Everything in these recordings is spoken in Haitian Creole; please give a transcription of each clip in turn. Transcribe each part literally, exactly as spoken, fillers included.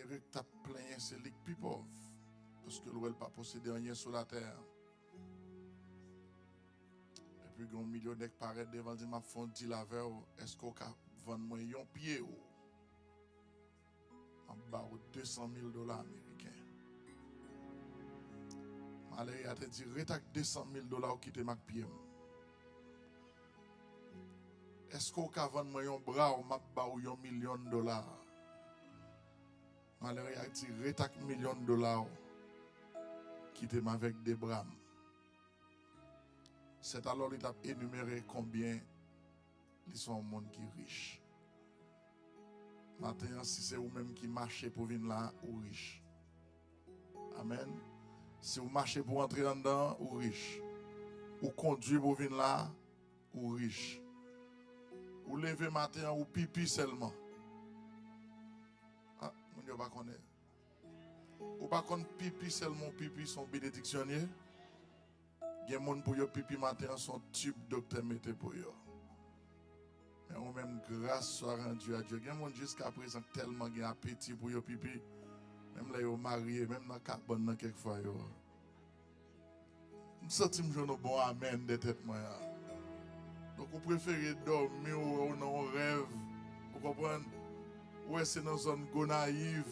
Malere k t ap plenyen se li k pi pòv, paske l wè l pa posede anyen sou latè a. Epi gen yon milyonè k parèt devan l, di, "M ap fè yon deal avè w, èske w ka vann mwen yon pye w? M ap ba w de san mil dola ameriken." Malere a te di, "Ret ak de san mil dola w, kite m ak pye m. Èske w ka vann mwen yon bra w, m ap ba w yon milyon dola?" Malere a di, "Ret ak milyon dola w, kite m avèk de bra m." Sètalò, li t ap enimere konbyen li se yon moun ki rich. Maten an, si se ou menm ki mache pou vin la, ou rich. Amèn. Si w mache pou antre anndan an, ou rich. Ou kondwi pou vin la, ou rich. Ou leve maten an, ou pipi sèlman. Ah, moun yo pa konnen. Ou pa konn pipi sèlman, w pipi se yon benediksyon l ye? Gen moun pou yo pipi maten an, se yon tib doktè mete pou yo. Men ou menm, grâce soit rendue à Dieu. Gen moun jiska prezan k tèlman gen apeti pou yo pipi, menm lè yo marye, menm nan kabann nan kèk fwa yo. M santi m jwenn yon bon amèn dèyè tèt mwen an. Donk, ou prefere dòmi, ou wè w nan yon rèv, ou konprann? Ou wè se nan zòn Gonayiv,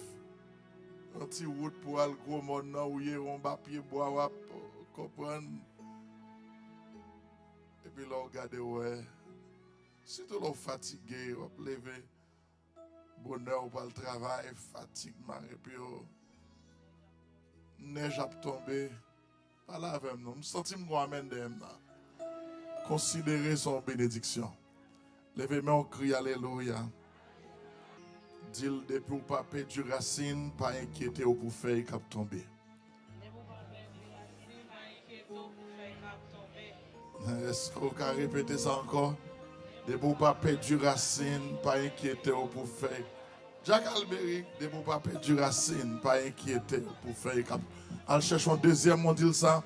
yon ti wout pou al Gwo Mòn nan, ou ye, yon ba pye bwa w ap konprann. Epi lè w gade, w wè, sitou lè w fatige, w ap leve bonè, w pral travay, fatig mare pye w, nèj ap tonbe. Pale avè m non, m santi m gon amèn dèyè m nan. Konsidere se yon benediksyon. Leve men w, kri alelouya. Di l, depi w pa pèdi rasin, pa enkyete w pou fèy k ap tonbe. Èske w ka repete sa ankò? Depi w pa pèdi rasin, pa enkyete w pou fèy. Jack Alberic, depi w pa pèdi rasin, pa enkyete w pou fèy k ap. Al chèche yon dezyèm moun, di l sa.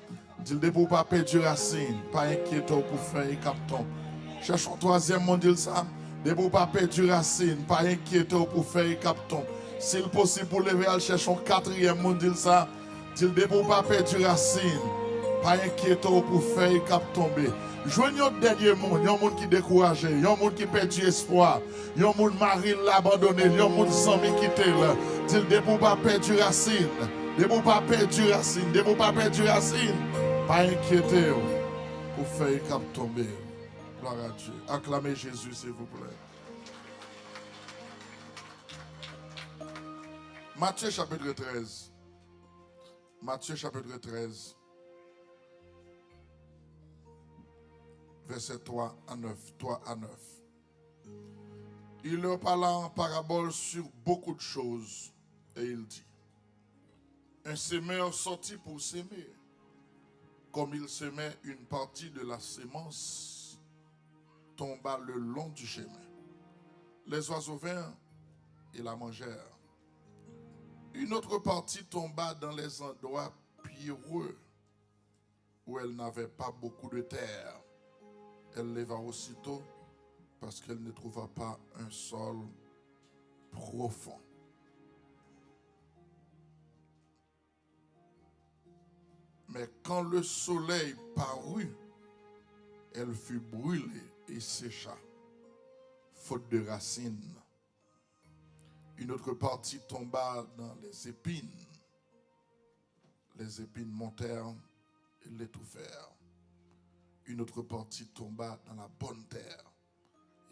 Di l, depi w pa pèdi rasin, pa enkyete w pou fèy k ap tonbe. Chèche yon twazyèm moun, di l sa. Depi w pa pèdi rasin, pa enkyete w pou fèy k ap tonbe. Si l posib pou w leve al chèche yon katriyèm moun, di l sa. Di l, depi w pa pèdi rasin, pa enkyete w pou fèy k ap tonbe. Jwenn yon dènye moun, yon moun ki dekouraje, yon moun ki pèdi espwa, yon moun mari l abandone l, yon moun zanmi kite l. Di l, depi w pa pèdi rasin, depi w pa pèdi rasin, depi w pa pèdi rasin, pa enkyete w pou fèy k ap tonbe. Gloire à Dieu. Acclamez Jésus, s'il vous plaît. Matthieu chapitre treize. Matthieu chapitre treize, verset trois à neuf, trois à neuf. Il leur parla en parabole sur beaucoup de choses, et il dit, un semeur sortit pour semer. Comme il semait, une partie de la semence tomba le long du chemin. Les oiseaux vinrent et la mangèrent. Une autre partie tomba dans les endroits pierreux où elle n'avait pas beaucoup de terre. Elle leva aussitôt parce qu'elle ne trouva pas un sol profond. Mais quand le soleil parut, elle fut brûlée et sécha, faute de racines. Une autre partie tomba dans les épines. Les épines montèrent et l'étouffèrent. Une autre partie tomba dans la bonne terre,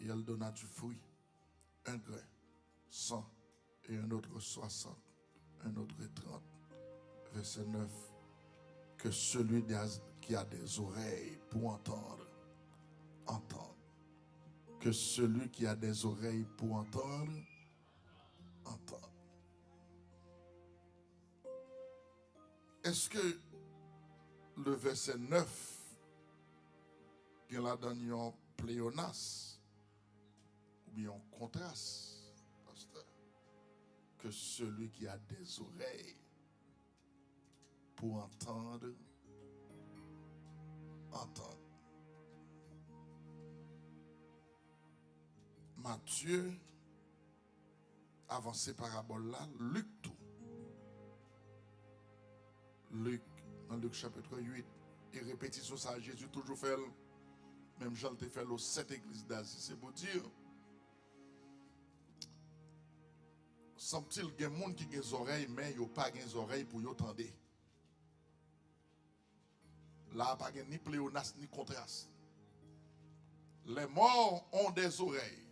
et elle donna du fruit, un grain, cent, et un autre soixante, un autre trente. Verset neuf. Que celui des- qui a des oreilles pour entendre, entende. Que celui qui a des oreilles pour entendre, entende. Èske le verset neuf gen ladan l yon pléonasme oubyen yon kontras, pastè? Que celui qui a des oreilles pour entendre, entende. Matthieu avanse parabòl la, Lik tou. Lik, nan Lik chapit uit, e repetisyon sa a Jezi toujou fè l, menm jan l te fè l o sèt egliz Dazi. Se pou di, sanptil gen moun ki gen zòrèy, men yo pa gen zòrèy pou yo tande. La a pa gen ni pleonas ni kontras. Les morts ont des oreilles,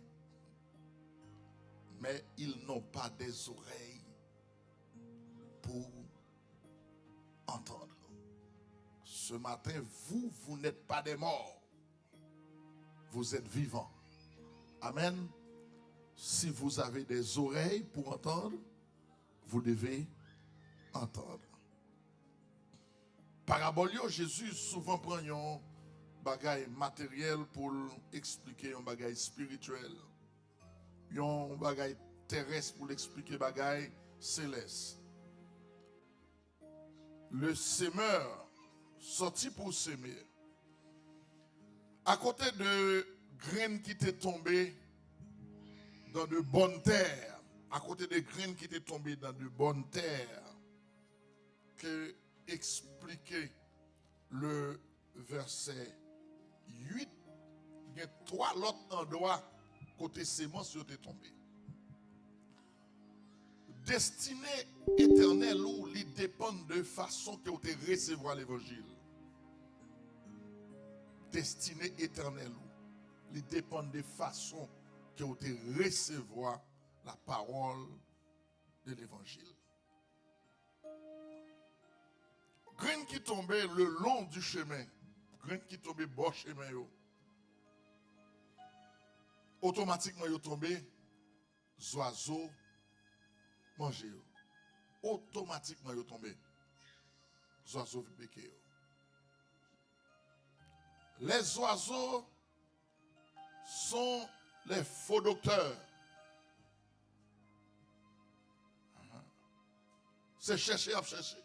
mais ils n'ont pas des oreilles pour entendre. Ce matin, vous, vous n'êtes pas des morts. Vous êtes vivants. Amen. Si vous avez des oreilles pour entendre, vous devez entendre. Parabòl yo, Jezi souvan pran yon bagay materyèl pou l eksplike yon bagay espirityèl, yon bagay terès pou l eksplike bagay selès. Le semeur sòti pou seme. Akote de grenn ki te tonbe dans de bonnes terres, akote de grenn ki te tonbe dans de bonnes terres, ke eksplike le vèsè uit, gen twa lòt andwa kote semans yo te tonbe. Destine etènèl ou, li depann de fason ke w te resevwa levanjil. Destine etènèl ou, li depann de fason ke w te resevwa la parole de l'évangile. Grenn ki tonbe le long du chemin, grenn ki tonbe bò chemen yo, otomatikman yo tonbe, zwazo manje yo. Otomatikman yo tonbe, zwazo vin pike yo. Les oiseaux sont les faux docteurs. Se chèche y ap chèche.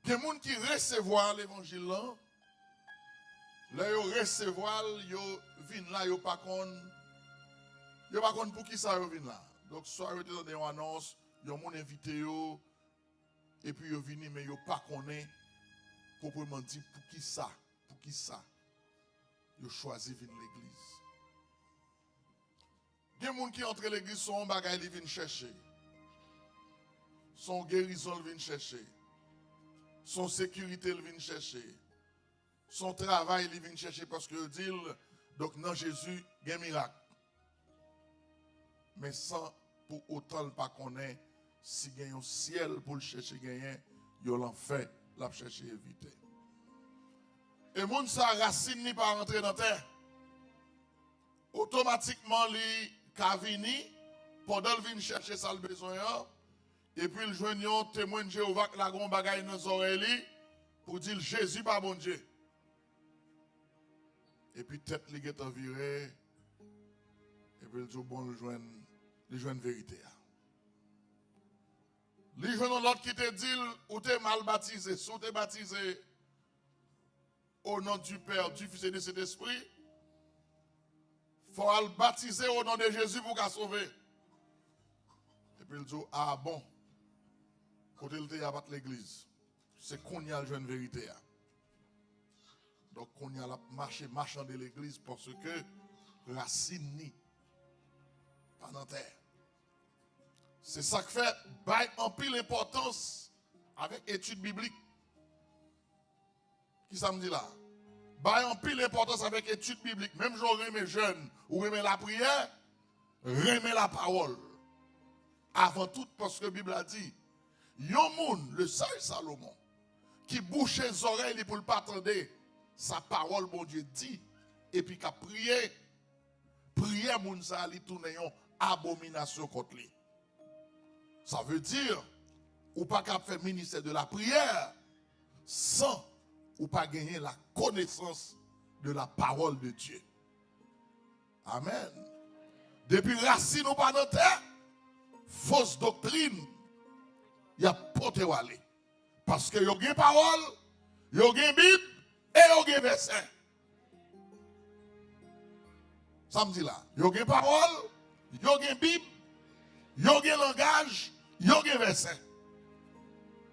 Gen moun ki resevwa levanjil lan, lè yo resevwa l, yo vin la, yo pa konn, yo pa konn poukisa yo vin la. Donk, swa yo te tande yon anons, yon moun envite yo, epi yo vini, men yo pa konnen pwopreman di poukisa, poukisa yo chwazi vin legliz. Gen moun ki antre legliz, se yon bagay li vin chèche. Se yon gerizon l vin chèche. Se yon sekirite l vin chèche. Se yon travay li vin chèche paske yo di l, donk nan Jezi, gen mirak. Men san pou otan l pa konnen si gen yon syèl pou l chèche genyen, yon lanfè l ap chèche evite. E moun sa, rasin li pa rantre nan tè. Otomatikman, li ka vini, pandan l vin chèche sa l bezwen an, epi l jwenn yon Temwen Jewova k lage yon bagay nan zòrèy li pou di l Jezi pa Bondye. Epi tèt li gentan vire, epi l di w, bon, l jwenn, li jwenn verite a. Li jwenn yon lòt ki te di l, ou te mal batize. Si w te batize au nom du Père, du Fils et du Saint-Esprit, fò w al batize au nom de Jésus pou w ka sove. Epi l di w, a bon, kote l te ye a pa t legliz. Se kounye a l jwenn verite a. Donk, kounye a l ap mache, machande legliz, paske rasin li pa nan tè. Se sa k fè, bay anpil enpòtans avèk etid biblik. Kisa m di la? Bay anpil enpòtans avèk etid biblik. Menm jan w renmen jèn, ou renmen lapriyè, renmen lapawòl. Avan tout, paske Bib la di, yon moun, le saj Salomon, ki bouche zòrèy li pou l pa tande sa pawòl Bondye di, epi k ap priye, priyè moun sa a, li tounen yon abominasyon kont li. Sa vle di, ou pa ka ap fè ministè de la priyè san ou pa genyen la connaissance de la parole de Dieu. Amèn. Depi rasin ou pa nan tè, fos doktrin, y ap pote w ale. Paske yo gen pawòl, yo gen Bib, e yo gen vèsè. Sa m di la, yo gen pawòl, yo gen Bib, yo gen langaj, yo gen vèsè.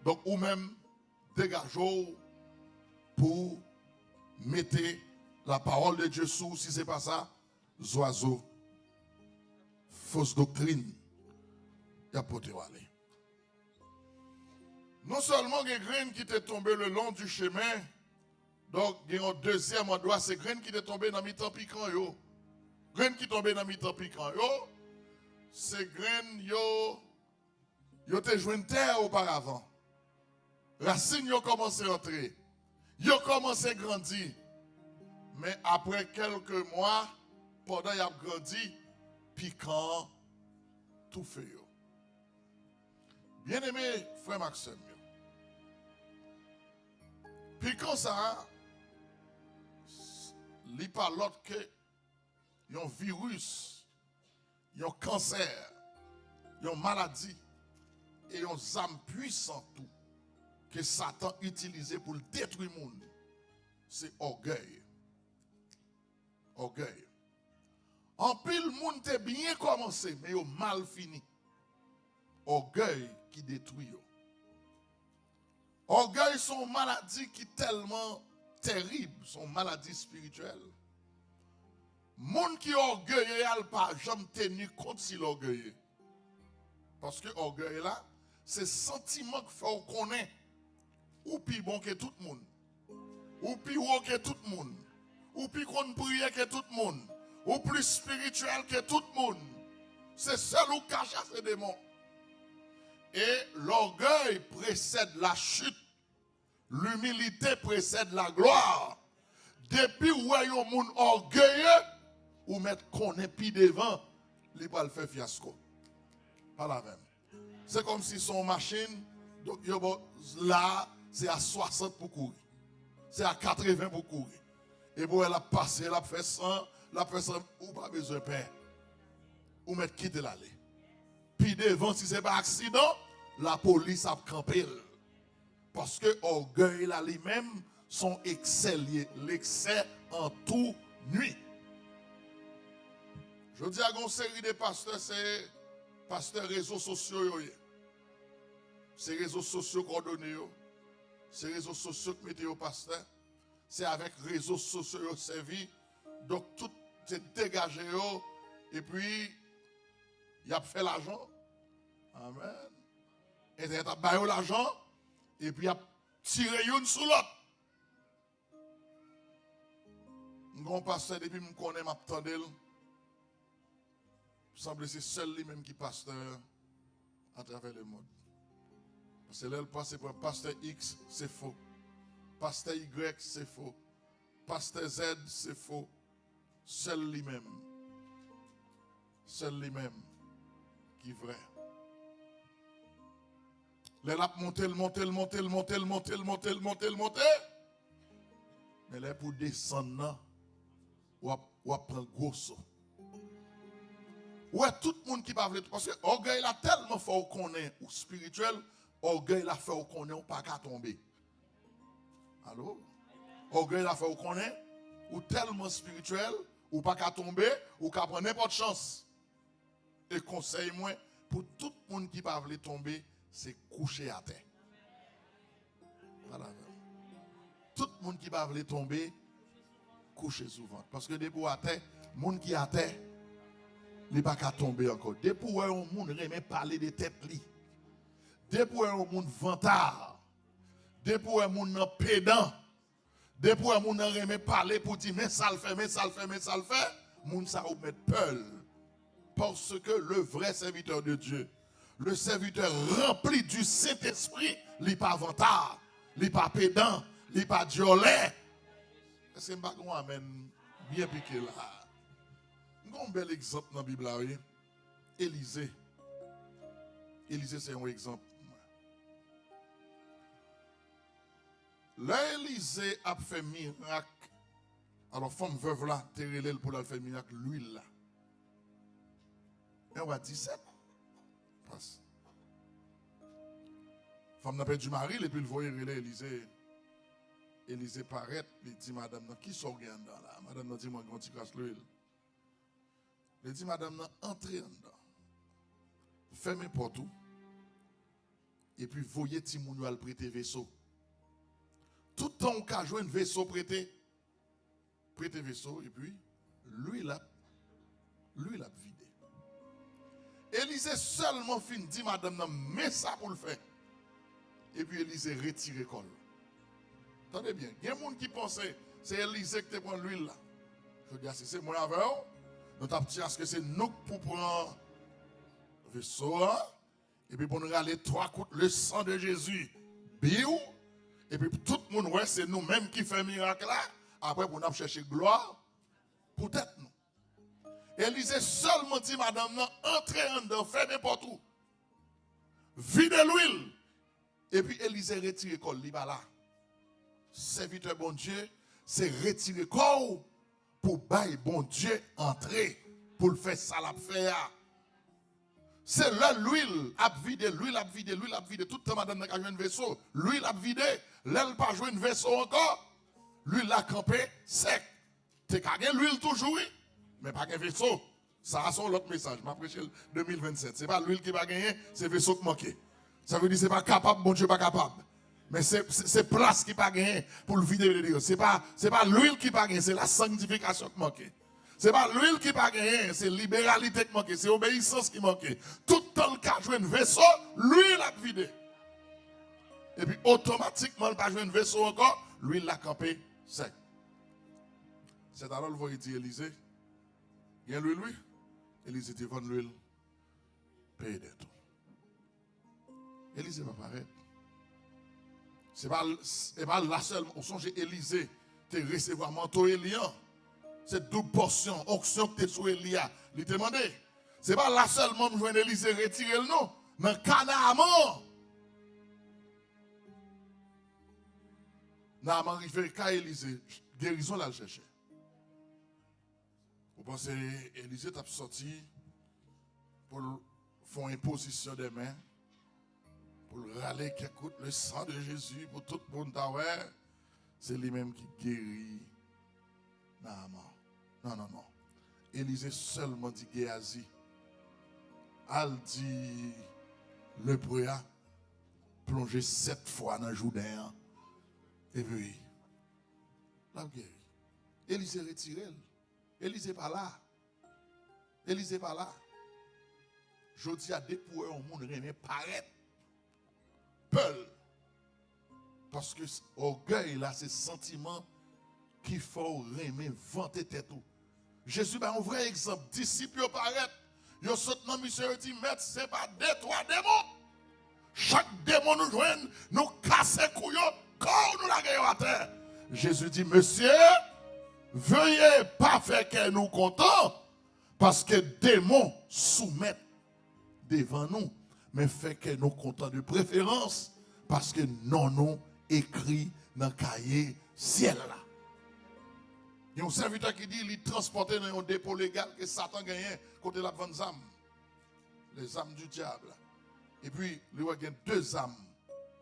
Donk, ou menm, degaje w pou mete la parole de Dieu sou ou, si se pa sa, zwazo, fos doktrin, y ap pote w ale. Non sèlman gen grenn ki te tonbe le long du chemin, donk gen yon dezyèm andwa, se grenn ki te tonbe nan mitan pikan yo. Grenn ki tonbe nan mitan pikan yo, se grenn yo, yo te jwenn tè oparavan. Rasin yo kòmanse antre. Yo kòmanse grandi. Men apre kèlke mwa, pandan y ap grandi, pikan an toufe yo. Byeneme frè m ak sè m yo, pikan sa a, li pa lòt ke yon viris, yon kansè, yon maladi, e yon zam pwisan tou ke Satan itilize pou l detwi moun, se ògèy. Ògèy. Anpil moun te byen kòmanse, men yo mal fini. Ògèy ki detwi yo. Ògèy se yon maladi ki tèlman tèrib, se yon maladi espirityèl. Moun ki ògeye a, l pa janm teni kont si l ògeye. Paske ògèy la, se santiman k fè w konnen ou pi bon ke tout moun. Ou pi wo ke tout moun. Ou pi konn priye ke tout moun. Ou plis espirityèl ke tout moun. Se sèl ou k ka chase demon. Et l'orgueil précède la chute. L'humilité précède la gloire. Depi w wè yon moun ògeye, ou mèt konnen pi devan, li pral fè fyasko. Pale avè m. Se kòmsi se yon machin, donk yo ba w la, se a swasant pou kouri. Se a katreven pou kouri. Epi w wè l ap pase, l ap fè san, l ap fè san, ou pa bezwen pè. Ou mèt kite l ale. Pi devan, si se pa aksidan, lapolis ap kanpe l. Paske ògèy la li menm, se yon eksè l ye. L'excès en tout nuit. Jodi a, gen yon seri de pastè, se pastè rezo sosyo yo ye. Se rezo sosyo k òdone yo. Se rezo sosyo k mete yo pastè. Se avèk rezo sosyo yo sèvi. Donk, tout se degaje yo. Epi, y ap fè lajan. Amèn. Entènèt ap ba yo lajan. Epi, y ap tire youn sou lòt. M gen yon pastè, depi m konnen m ap tande l, sanble se sèl li menm ki pastè atravè lemonn. Paske lè l pase pran pastè X, se fo. Pastè Y, se fo. Pastè Z, se fo. Sèl li menm. Sèl li menm ki vrè. Lè l ap monte, l monte, l monte, l monte, l monte, l monte, l monte, l monte. Men lè pou desann nan, w ap, w ap pran gwo so. Ou wè, tout moun ki pa vle, paske ògèy la tèlman fè w konnen ou espirityèl, ògèy la fè w konnen ou pa ka tonbe. Alo? Ògèy la fè w konnen ou tèlman espirityèl, ou pa ka tonbe, ou ka pran nenpòt chans. E konsèy mwen pou tout moun ki pa vle tonbe, se kouche atè. Pale avè m. Tout moun ki pa vle tonbe, kouche sou vant. Paske depi w atè, moun ki atè, li pa ka tonbe ankò. Depi w wè yon moun renmen pale de tèt li, depi w wè yon moun vantard, depi w wè moun nan pedan, depi w wè moun nan renmen pale pou di men sa l fè, men sa l fè, men sa l fè, moun sa ou mèt pè l. Parce que le vrai serviteur de Dieu, le serviteur rempli du Saint-Esprit, li pa vantard, li pa pedan, li pa dyòlè. Èske m pa gen yon amèn byen pike la? M gen yon bèl egzanp nan Bib la, wi. Elize. Elize se yon egzanp. Lè Elize ap fè mirak, alò, fanm vèv la te rele l pou l al fè mirak lwil la. Men w a disèt. Pas. Fanm nan pèdi mari l epi l voye rele Elize. Elize parèt, li di madanm nan, "Kisa w gen anndan la?" Madanm nan di, "Mwen gen yon ti kras lwil." Li di madanm nan, "Antre anndan. Fèmen pòt ou. epi voye timoun yo al prete veso. Tout tan ou ka jwenn veso prete, prete veso, epi lwil ap, lwil ap vide. Elize sèlman fin di madanm nan men sa pou l fè. Epi Elize retire kò l. Tande byen, gen moun ki panse se Elize ki te pran lwil la. Jodi a, si se mwen avè w, nou t ap di aske se nou k pou pran veso a, epi pou n rale twa kout le sang de Jésus, biw, epi tout moun wè se nou menm ki fè mirak la, apre pou n ap chèche glwa pou tèt nou. Elize sèlman di madanm nan, antre anndan, fè nenpòt ou. Vide lwil. Epi Elize retire kò l, li pa la. Sèvitè Bondye, se retire kò w pou bay Bondye antre, pou l fè sa l ap fè a. Se lè lwil ap vide, lwil ap vide, lwil ap vide, tout tan madanm nan ka jwenn veso, lwil ap vide, lè l pa jwenn veso ankò, lwil la kanpe sèk. Te ka gen lwil toujou, wi, men pa gen veso. Sa a se yon lòt mesaj. M ap preche l de mil vennsèt. Se pa lwil ki pa genyen, se veso k manke. Sa vle di se pa kapab, Bondye pa kapab. Men se, se, se plas ki pa genyen pou l vide, vide, vide. Se pa, se pa lwil ki pa genyen, se la sanktifikasyon k manke. Se pa lwil ki pa genyen, se liberalite k manke, se obeyisans ki manke. Tout tan l ka jwenn veso, lwil ap vide. Epi otomatikman l pa jwenn veso ankò, lwil la kanpe sèk. Sèt alò l voye di Elize, gen lwil wi. Elize di vann lwil, peye dèt ou. Elize pa parèt. Se pa, se pa la sèlman. Ou sonje Elize te resevwa manto Eli an. Se doub pòsyon, onksyon ki te sou Eli a. Li te mande. Se pa la sèlman m jwenn Elize retire l non. Nan ka Naaman. Naaman rive kay Elize, gerizon l al chèche. Ou panse Elize t ap sòti pou l fè yon enpozisyon de men, pou l rale kèk kout le sang de Jésus pou tout moun ta wè, se li menm ki geri Naaman. Non, non, non. Elize sèlman di Geyazi, al di lepre a plonje sèt fwa nan Jouden an, epi l ap geri. Elize retire l. Elize pa la. Elize pa la. Jodi a, depi w wè yon moun renmen parèt, pè l. Paske s-, ògèy la, se santiman ki fè w renmen vante tèt ou. Jezi bay yon vrè egzanp. Disip yo parèt. Yo sot nan misyon, yo di, Mèt, se pa de, twa demon. Chak demon nou jwenn, nou kase kou yo, kòw nou lage yo atè. Jezi di, Mesye, veye pa fè kè nou kontan, paske demon soumèt devan nou, men fè kè nou kontan de preferans, paske non nou ekri nan kaye syèl la. Gen yon sèvitè ki di li transpòte nan yon depo legal ke Satan genyen kote l ap vann zam. Les armes du diable. Epi, li wè gen de zam.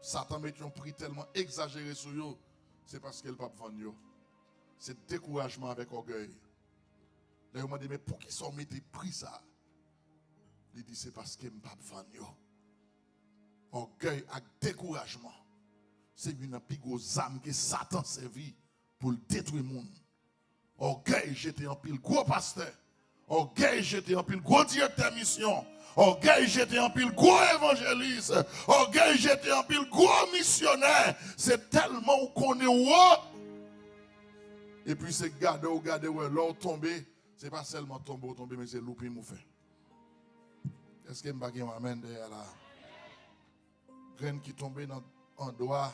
Satan met yon pri tèlman egzajere sou yo, se paske l p ap vann yo. Se dekourajman avèk ògèy. Lè yo mande, men poukisa w mete pri sa a? Li di, se paske m p ap vann yo. Ògèy ak dekourajman, se youn nan pi gwo zam ke Satan sèvi pou l detwi moun. Ògèy jete anpil gwo pastè. Ògèy jete anpil gwo direktè misyon. Ògèy jete anpil gwo evanjelis. Ògèy jete anpil gwo misyonè. Se tèlman ou konnen ou wo. Epi se gade w gade w wè lè w tonbe, se pa sèlman tonbe w tonbe, men se loupim ou fè. Èske m pa gen yon amèn dèyè la? Grenn ki tonbe nan andwa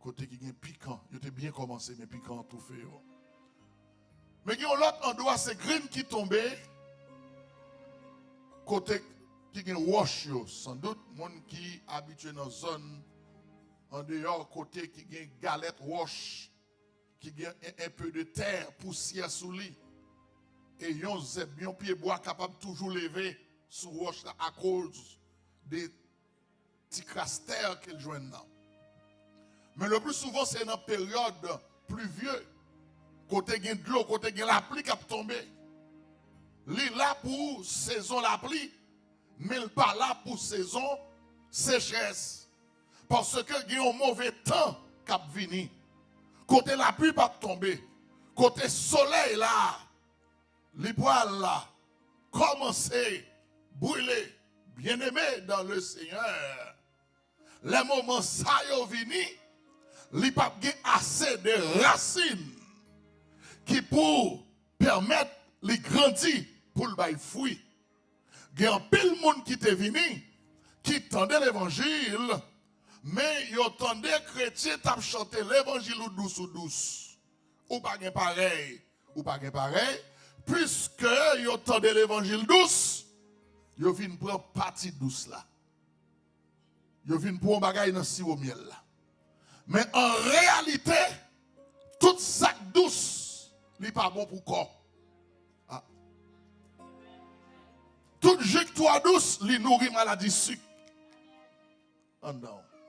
kote ki gen pikan. Yo te byen kòmanse, men pikan an toufe yo. Men gen yon lòt andwa, se grenn ki tonbe kote ki gen wòch yo. Sandout, moun ki abitye nan zòn andeyò kote ki gen galèt wòch, ki gen en, en peu de tè, pousyè sou li. E yon zèb, yon pyebwa kapab toujou leve sou wòch la akoz de ti kras tè ke l jwenn nan. Men le pli souvan, se nan peryòd plivye, kote gen dlo, kote gen lapli k ap tonbe. Li la pou sezon lapli, men l pa la pou sezon sechrès. Paske gen yon move tan k ap vini, kote lapli p ap tonbe, kote solèy la, li pral la, kòmanse brile. Bien-aimé dans le Seigneur, lè moman sa yo vini, li p ap gen ase de rasin ki pou pèmèt li grandi pou l bay fwi. Gen anpil moun ki te vini, ki tande levanjil, men yo tande kretyen t ap chante levanjil ou dous, ou dous. Ou pa gen parèy, ou pa gen parèy, piske yo tande levanjil dous, yo vin pran pati dous la. Yo vin pran yon bagay nan siwo myèl la. Men an reyalite, tout sa k dous, li pa bon pou kò. Ah. Tout ji k twò dous, li nouri maladi sik anndan w.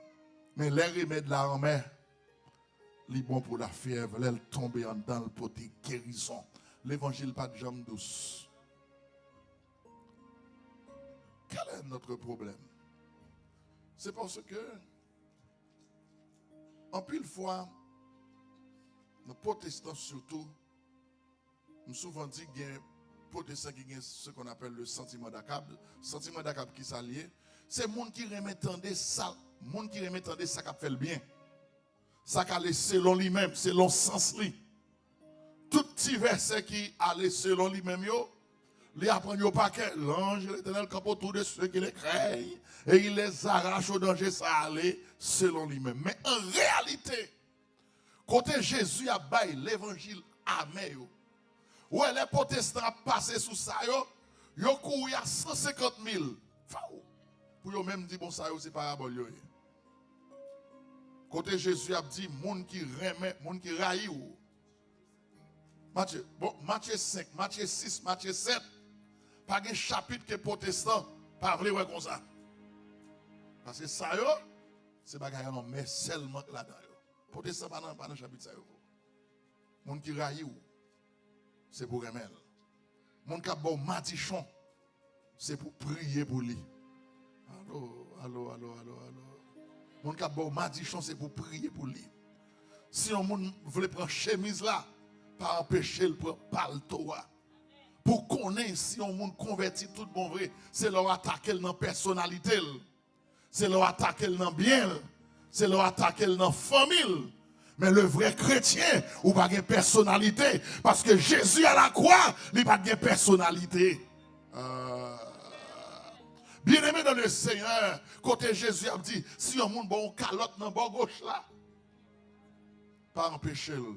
Men lè remèd la anmè, li bon pou lafyèv. Lè l tonbe anndan, l pote gerizon. Levanjil pa t janm dous. Quel est notre problème? C'est parce que, anpil fwa, nan pwotestan sitou, m souvan di gen pwotestan ki gen ce qu'on appelle le sentiment d'accable. Santiman dakab, ki sa l ye? Se moun ki renmen tande sa, moun ki renmen tande sa k ap fè l byen. Sa k ale selon li menm, selon sans li. Tout ti vèsè ki ale selon li menm yo, li aprann yo pa kè. L'ange de l'Éternel campe autour de ceux qui le craignent et il les arrache au danger. Sa ale selon li menm. Men an reyalite, kote Jezi ap bay levanjil amè yo, ou wè lè pwotestan ap pase sou sa yo, yo kouri a san senkant mil. Faw! Pou yo menm di, bon, sa yo se parabòl yo ye. Kote Jezi ap di, moun ki renmen, moun ki rayi w. Matye, bon, Matye senk, Matye sis, Matye sèt, pa gen chapit ke pwotestan pa vle wè konsa. Paske sa yo, se bagay anmè sèlman k ladan yo. Pwotestan pa nan, pa nan chapit sa yo. Moun ki rayi w, se pou renmen l. Moun k ap ba w madichon, se pou priye pou li. Alo, alo, alo, alo, alo. Moun k ap ba w madichon, se pou priye pou li. Si yon moun vle pran chemiz la, pa anpeche l pran palto a. Pou konnen si yon moun konvèti tout bon vre, se lè w atake l nan pèsonalite l. Se lè w atake l nan byen l. Se lè w atake l nan fanmi l. Men le vrè kretyen, ou pa gen pèsonalite. Paske Jezi a lakwa, li pa t gen pèsonalite. Ah. Bien-aimé dans le Seigneur, kote Jezi ap di, si yon moun ba w yon kalòt nan bò goch la, pa anpeche l.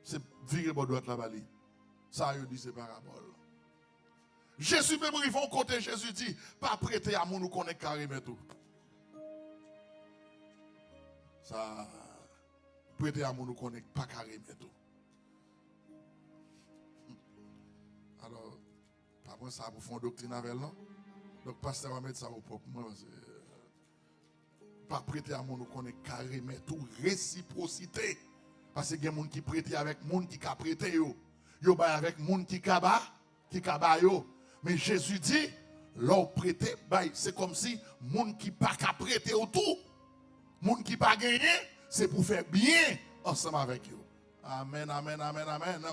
Se vire bò dwat la ba li. Sa yo di se parabòl. Jezi menm rive yon kote, Jezi di, pa prete a moun ou konnen k ka remèt ou. Sa, prete a moun ou konnen k pa ka remèt ou. Alò, pa pran sa pou fè yon doktrin avè l, non. Donk, pastè, w a met sa o pwòp mwen, paske pa prete a moun ou konnen k ka remèt ou, resipwosite. Paske gen moun ki prete avèk moun ki ka prete yo. Yo bay avèk moun ki ka ba, ki ka ba yo. Men Jezi di, lè w prete, bay, se kòmsi moun ki pa ka prete w tou. Moun ki pa genyen, se pou fè byen ansanm avèk yo. Amèn, amèn, amèn, amèn.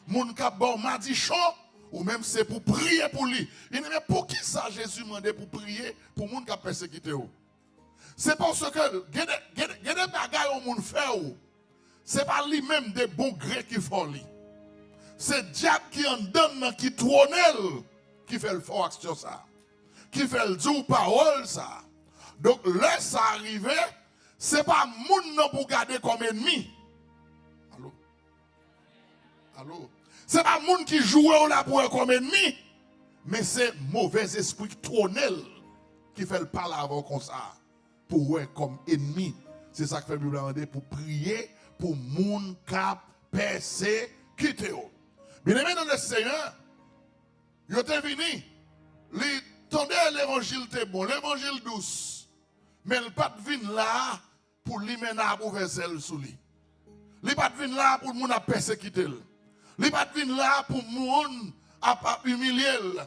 Moun k ap ba w madichon, ou menm se pou priye pou li. Byeneme, poukisa Jezi mande pou priye pou moun k ap pèsekite w? Se paske gen de, gen de, gen de bagay yon moun fè w, se pa li menm de bon gre ki fè w li. Se dyab ki anndan l nan ki twone l ki fè l fè w aksyon sa a, ki fè l di w pawòl sa a. Donk, lè sa a rive, se pa moun nan pou w gade kòm ènmi. Alo? Alo? Se pa moun ki joure w la pou wè kòm ènmi, men se movèzespri k twone l ki fè l pale avè w konsa, pou w wè kòm ènmi. Se sa k fè Bib la mande pou priye pou moun k ap pèsekite w. Byeneme nan Lesenyè, yo te vini, li tande levanjil te bon, levanjil dous, men l pa t vin la pou limena ap ouvè zèl sou li. Li pa t vin la pou moun ap pèsekite l. Li pa t vin la pou moun ap, ap imilye l.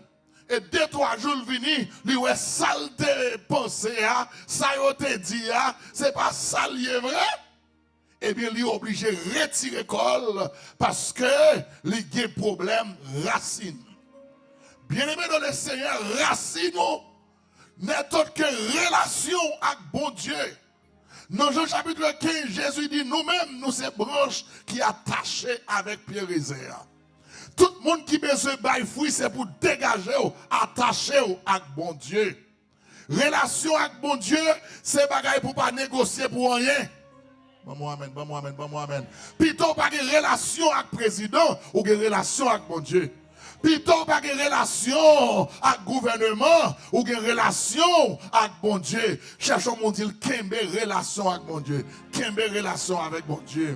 E de twa jou l vini, li wè sa l te panse a, sa yo te di a, se pa sa l ye vre. Ebyen, li oblije retire kò l paske li gen pwoblèm rasin. Byeneme nan Lesenyè, rasin ou nètòt ke relasyon w ak Bondye. Nan Jan chapit kenz, Jezi di, nou menm, nou se branch ki atache avèk pye rezen an. Tout moun ki bezwen bay fwi, se pou degaje w, atache w ak Bondye. Relasyon ak Bondye, se bagay pou pa negosye pou anyen. Ban mwen amèn, ban mwen amèn, ban mwen amèn. Pito w pa gen relasyon ak prezidan, ou gen relasyon ak Bondye. Pito w pa gen relasyon ak gouvèneman, ou gen relasyon ak Bondye. Chèche yon moun di l kenbe relasyon ak Bondye. Kenbe relasyon avèk Bondye.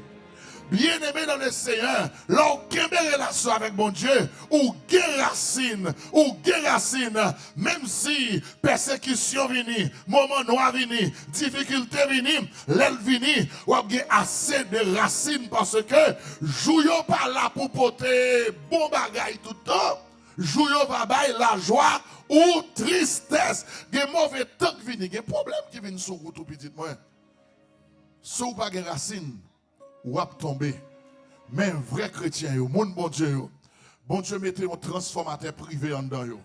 Byeneme nan Lesenyè, lè w kenbe relasyon avèk Bondye, ou gen rasin, ou gen rasin, menm si pèsekisyon vini, moman nwa vini, difikilte vini, lè l vini, w ap gen ase de rasin, paske jou yo pa la pou pote bon bagay tout tan. Jou yo va bay lajwa ou tristès. Gen move tan k vini, gen pwoblèm ki vin sou wout ou, pitit mwen. Si w pa gen rasin, w ap tonbe. Men vrè kretyen yo, moun Bondye yo, Bondye mete yon transfòmatè prive anndan yo.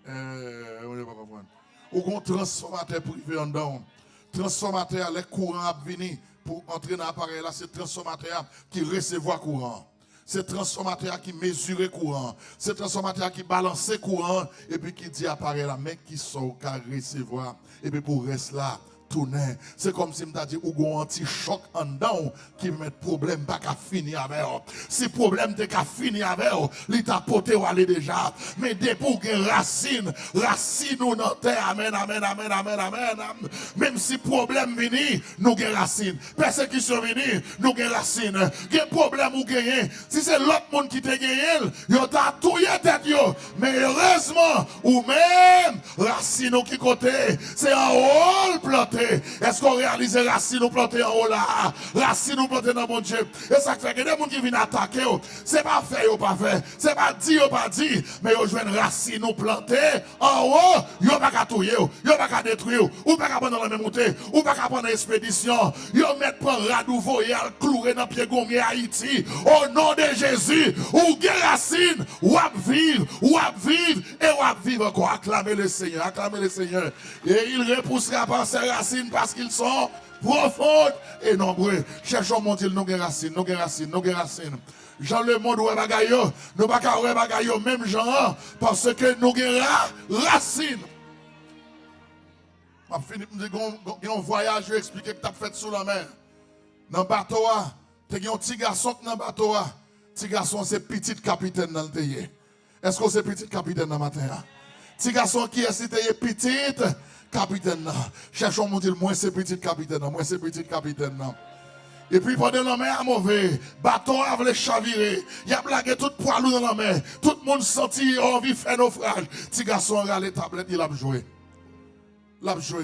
Eh, Bondye pa konprann. Ou gon transfòmatè prive anndan w. Transfòmatè a, lè kouran ap vini pou antre nan aparèy la, se transfòmatè a ki resevwa kouran an. Se transfòmatè a ki mezire kouran an. Se transfòmatè a ki balanse kouran an, epi ki di aparèy la, men kisa w ka resevwa. Epi pou rès la, tounen. Se kòmsi m ta di ou gon anti chòk anndan w ki pèmèt pwoblèm pa ka fini avè w. Si pwoblèm te ka fini avè w, li ta pote w ale deja. Men depi w gen rasin, rasin ou nan tè. Amèn, amèn, amèn, amèn, amèn. Menm si pwoblèm vini, nou gen rasin. Pèsekisyon vini, nou gen rasin. Gen pwoblèm ou genyen, si se lòt moun ki te genyen l, yo ta touye tèt yo. Men erezman, ou menm, rasin ou ki kote? Se anwo w l plante. Èske w reyalize rasin ou plante anwo la a? Rasin ou plante nan Bondye. E sa k fè gen de moun ki vin atake w. Se pa fè yo pa fè, se pa di yo pa di, men yo jwenn rasin ou plante anwo. Yo pa ka touye w, yo pa ka detwi w, ou pa ka pran nan lanmè moute, ou pa ka pran nan espedisyon. Yo mèt pran rad ou voye al kloure nan pye gonmye Ayiti. O non de Jezi, ou gen rasin, w ap viv, w ap viv, e w ap viv ankò. Aklame Lesenyè, aklame Lesenyè. Et il repoussera par ses racines parce qu'ils sont profondes et nombreuses. Chèche yon moun, di l, nou gen rasin, nou gen rasin, nou gen rasin. Jan lemonn wè bagay yo, nou pa ka wè bagay yo menm jan an, paske nou gen ra, rasin. M ap fini, m di, gen yon, gen yon vwayaj yo eksplike ki t ap fèt sou lanmè. Nan bato a, te gen yon ti gason k nan bato a. Ti gason an se pitit kapitèn nan l te ye. Èske w se pitit kapitèn nan maten an? Ti gason an, kiyès li te ye? Pitit kapitèn nan. Chèche yon moun, di l, mwen se pitit kapitèn nan, mwen se pitit kapitèn nan. Epi pandan lanmè a move, bato a vle chavire, y ap lage tout pwa lou nan lanmè, tout moun santi yo anvi fè nofraj. Ti gason an rale tablèt li, l ap jwe. L ap jwe.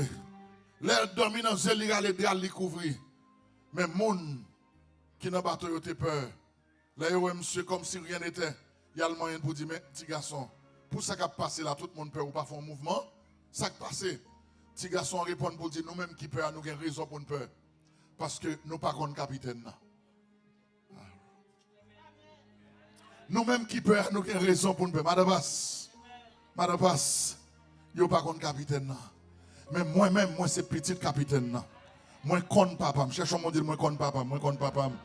Lè l dòmi nan zye l, li rale dra l, li kouvri. Men moun ki nan bato yo te pè. Lè yo wè misye kòmsi rien n'était, y al manyen l pou di, men, ti gason, pou sa k ap pase la, tout moun pè, ou pa fè yon mouvman? Sa k pase? Ti gason an reponn pou l di, nou menm ki pè a, nou gen rezon pou n pè, paske nou pa konn kapitèn nan. Nou menm ki pè a, nou gen rezon pou n pè. Madan Pas, Madan Pas, yo pa konn kapitèn nan. Men mwen menm, mwen se pitit kapitèn nan. Mwen konn papa m. Chèche yon moun, di l, mwen konn papa m, mwen konn papa m.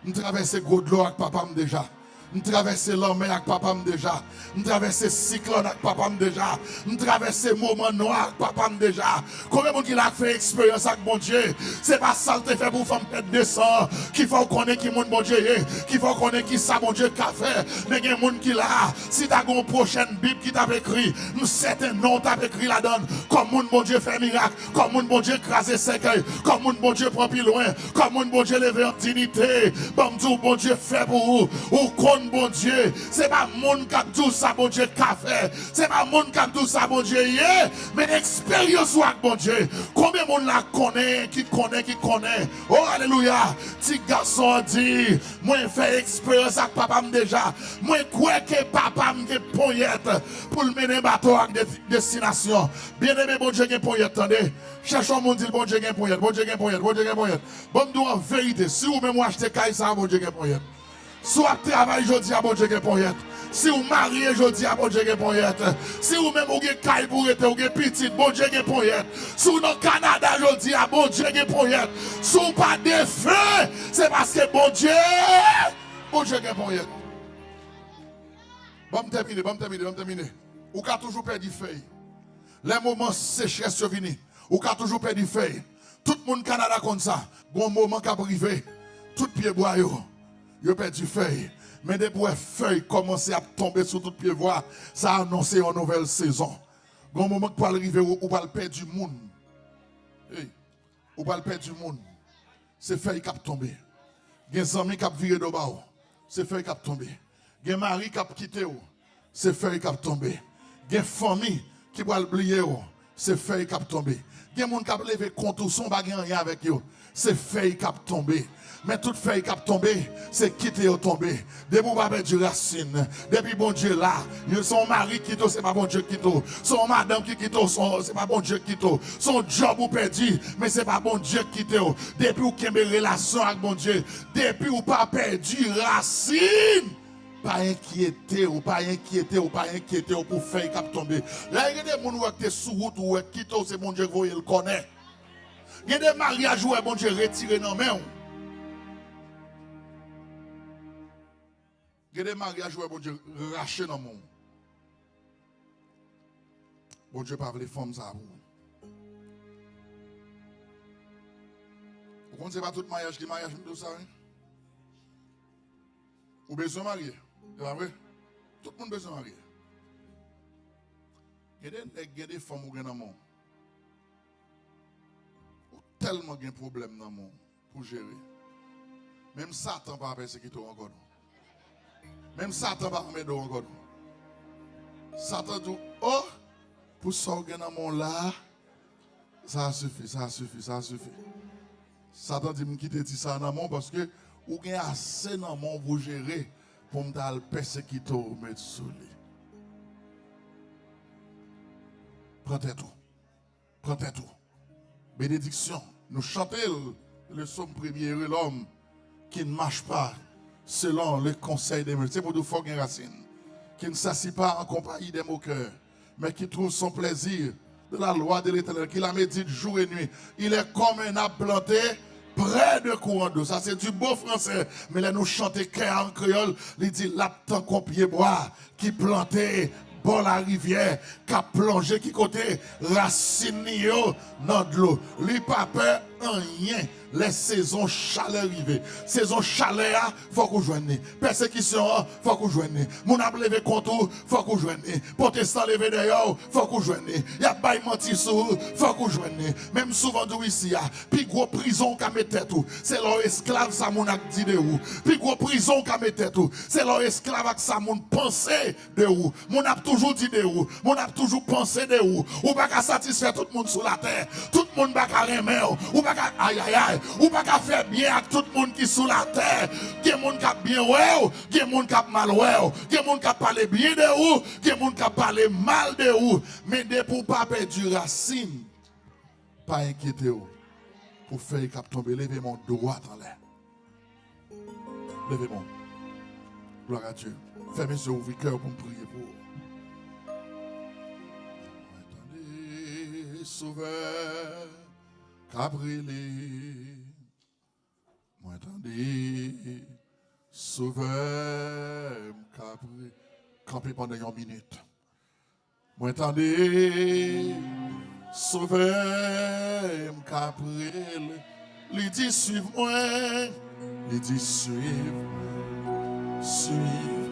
M travèse gwo dlo ak papa m deja. M travèse lanmè ak papa m deja. M travèse siklòn ak papa m deja. M travèse moman nwa ak papa m deja. Konbyen moun ki la k fè eksperyans ak Bondye? Se pa sa l te fè pou fanm tèt de san an ki fè w konnen ki moun Bondye ye, ki fè w konnen ki sa Bondye ka fè. Men gen moun ki la, si ta gen yon pwochèn Bib ki t ap ekri, m sèten non w t ap ekri ladan l, kòm moun Bondye fè mirak, kòm moun Bondye kraze sèkèy, kòm moun Bondye pran pi lwen, kòm moun Bondye leve an diyite. Ban m di w, Bondye fè pou ou. Ou konn Bondye. Se pa moun k ap di w sa Bondye ka fè. Se pa moun k ap di w sa Bondye ye. Men eksperyans ou ak Bondye. Konbyen moun la konnen, ki konnen, ki konnen? O, alelouya! Ti gason an di, mwen fè eksperyans ak papa m deja. Mwen kwè ke papa m gen ponyèt pou l mennen bato ak de-, destinasyon. Byeneme, Bondye gen ponyèt, tande. Chèche yon moun, di l, Bondye gen ponyèt, Bondye gen ponyèt, Bondye gen ponyèt. Ban m di w an verite, si ou menm ou achte kay sa a, Bondye gen ponyèt. Si w ap travay jodi a, Bondye gen ponyèt. Si w marye jodi a, Bondye gen ponyèt. Si ou menm ou gen kay pou w rete, ou gen pitit, Bondye gen ponyèt. Si w nan Kanada jodi a, Bondye gen ponyèt. Si w pa defen, se paske Bondye, Bondye gen ponyèt. Ban m tèmine, ban m tèmine, ban m tèmine. Ou ka toujou pèdi fèy. Lè moman sechrès yo vini, ou ka toujou pèdi fèy. Tout moun Kanada konn sa. Gon moman k ap rive, tout pyebwa yo, yo pèdi fèy. Men depi w wè fèy kòmanse ap tonbe sou tout pyebwa, sa anonse yon nouvèl sezon. Gon moman k pral rive, ou, ou pral pèdi moun. Hey. Ou pral pèdi moun. Se fèy k ap tonbe. Gen zanmi k ap vire do ba w. Se fèy k ap tonbe. Gen mari k ap kite w. Se fèy k ap tonbe. Gen fanmi ki pral bliye w. Se fèy k ap tonbe. Gen moun k ap leve kont ou san w pa gen anyen avèk yo. Se fèy k ap tonbe. Men tout fèy k ap tonbe, se kite yo tonbe. Depi w pa pèdi rasin, depi Bondye la, se yon mari ki kite w, se pa Bondye ki kite w. Se yon madanm ki kite w, se yon, se pa Bondye ki kite w. Se yon djòb ou pèdi, men se pa Bondye ki kite w. Depi w kenbe relasyon ak Bondye, depi w pa pèdi rasin, pa enkyete w, pa enkyete w, pa enkyete w pou fèy k ap tonbe. Lè gen de moun ou wè ki te sou wout ou, wè ki kite w, se Bondye k voye l konnen. Gen de maryaj ou wè Bondye retire nan men w. Gen de maryaj ou wè Bondye rache nan men w. Bondye pa vle fanm sa a pou ou. Ou konn se pa tout maryaj ki maryaj, m di w sa, wi. Ou bezwen marye, se pa vre? Tout moun bezwen marye. Gen de nèg, gen de fanm ou gen nan men w. Ou tèlman gen pwoblèm nan men w pou jere. Menm Satan pa pèsekite w ankò, non. Menm Satan pa anmède w ankò, non. Satan di w, o, pou sa w gen nan men w la, sa a sifi, sa a sifi, sa a sifi. Satan di, m kite ti sa a nan men w paske ou gen ase nan men w pou jere pou m ta al pèsekite w met sou li. Pran tèt ou. Pran tèt ou. Benediksyon. Nou chante l, le psaume premier, heureux l'homme qui ne marche pas selon le conseil des mauvais. Se pou di w fò w gen rasin. Qui ne s'assit pas en compagnie des moqueurs, mais qui trouve son plaisir de la loi de l'Éternel, qui la médite jour et nuit. Il est comme un arbre planté près de courant d'eau. Sa se du beau français. Men lè nou chante kè a an kreyòl, li di l ap tankou yon pyebwa ki plante bò larivyè, k ap plonje ki kote rasin li yo nan dlo. Li pa pè anyen lè sezon chalè rive. Sezon chalè a, fòk ou jwenn li. Pèsekisyon an, fòk ou jwenn li. Moun ap leve kont ou, fòk ou jwenn li. Pwotestan leve dèyè w, fòk ou jwenn li. Y ap bay manti sou ou, fòk ou jwenn li. Men m souvan di w isi a, pi gwo prizon w ka met tèt ou, se lè w esklav sa moun ak di de ou. Pi gwo prizon w ka met tèt ou, se lè w esklav ak sa moun panse de ou. Moun ap toujou di de ou. Moun ap toujou panse de ou. Ou pa ka satisfè tout moun sou latè. Tout moun pa ka renmen w. Ou pa ka, ayayay, ou pa ka fè byen ak tout moun ki sou latè. Gen moun k ap byen wè w, gen moun k ap mal wè w. Gen moun k ap pale byen de ou, gen moun k ap pale mal de ou. Men depi w pa pèdi rasin, pa enkyete w pou fèy k ap tonbe. Leve men w dwat anlè. Leve men w. Gloire à Dieu. Fèmen zye w, ouvri kè w pou m priye pou ou. Mwen tande Sovè k ap rele. Mwen tande Sovè m k ap re-, kanpe pandan yon minit. Mwen tande Sovè m k ap rele. Li di, "Suiv mwen." Li di, "Suiv mwen. Suiv mwen."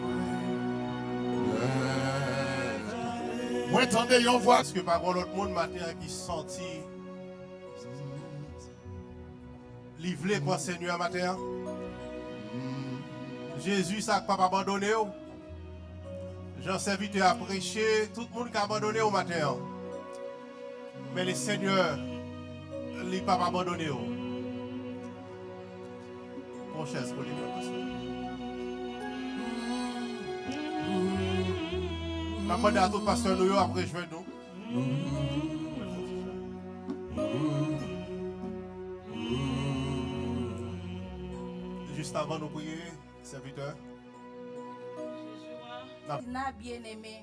Mwen tande yon vwa. Èske pa gen lòt moun maten an ki santi li vle pran Senyè a maten an? Jezi sa k p ap abandone w. Jan sèvitè a preche, tout moun ka abandone w maten an. Men Lesenyè, li p ap abandone w. Pran chèz pou li, mwen, pastè. N ap mande a tout pastè nou yo ap rejwenn nou. Jis avan nou priye, sèvitè. N ap Francina bien-aimé.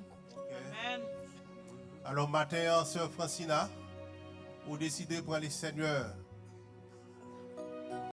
Alò, maten an, sè Francina, ou deside pran Lesenyè